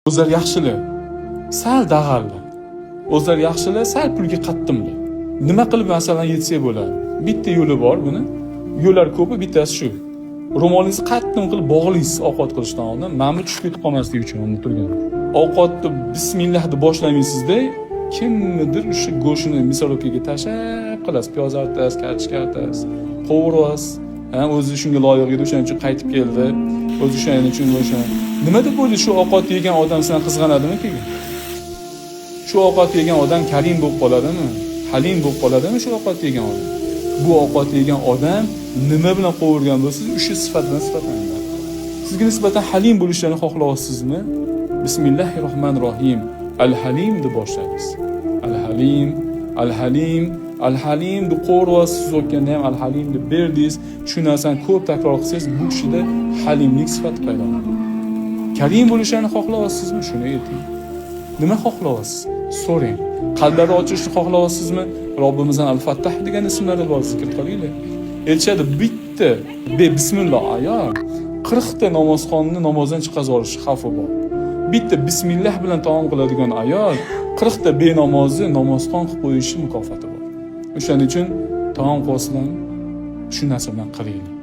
O'zlari yaxshilar, sal dag'allar. O'zlari yaxshilar, sal pulga qattimlar. Nima qilib, masalan, yetsak bo'ladi? Bitta yo'li bor buni. Yo'llar ko'pi, bittasi shu. Ro'molingizni qattim qilib bog'laysiz ovqat qilishdan oldin, mana bu tushib ketib qolmasligi uchun unda turgan. Ovqatni bismillah deb boshlamaysizda, kimnidir o'sha go'shtini мясорубка ga tashlab qilasiz, piyoz artasiz, kartoshka artasiz, qovurasiz. Ha, o'zi shunga loyiq edi, o'shaning uchun qaytib keldi. O'zi o'shaning uchun o'sha. Nima deb o'ylaysiz, shu ovqat yegan odam sizdan qizg'anadimi keyin? Shu ovqat yegan odam karim bo'lib qoladimi? Halim bo'lib qoladimi shu ovqat yegan odam? Bu ovqat yegan odam nima bilan qovurgan bo'lsangiz, o'sha sifat bilan sifatlanadi. Sizga nisbatan halim bo'lishlarini xohlayapsizmi? Bismillahir rohmanir rohim. Al-Halim deb boshlaysiz. Al-Halim, Al-Halim, Al-Halim deb qovuryapsiz, suzayotganda ham Al-Halim deb berdingiz. Shu narsani ko'p takror qilsangiz, bu kishida halimlik sifati paydo bo'ladi. Karim bo'lishlarini xohlayapsizmi? Shuni ayting. Nima xohlayapsiz? So'rang. Qalblari ochilishni xohlayapsizmi? Robbimizdan Al-Fattah degan ismlari bor, zikr qilinglar. Aytishadi, bitta be bismillah ayol 40 ta namozxonni namozdan chiqazib olish xavfi bor. Bitta bismillah bilan taom qiladigan ayol 40 ta benamozni namozxon qilib qo'yishi mukofoti bor. O'shaning uchun taom qilyapsizlarmi? Shu narsa bilan qilinglar.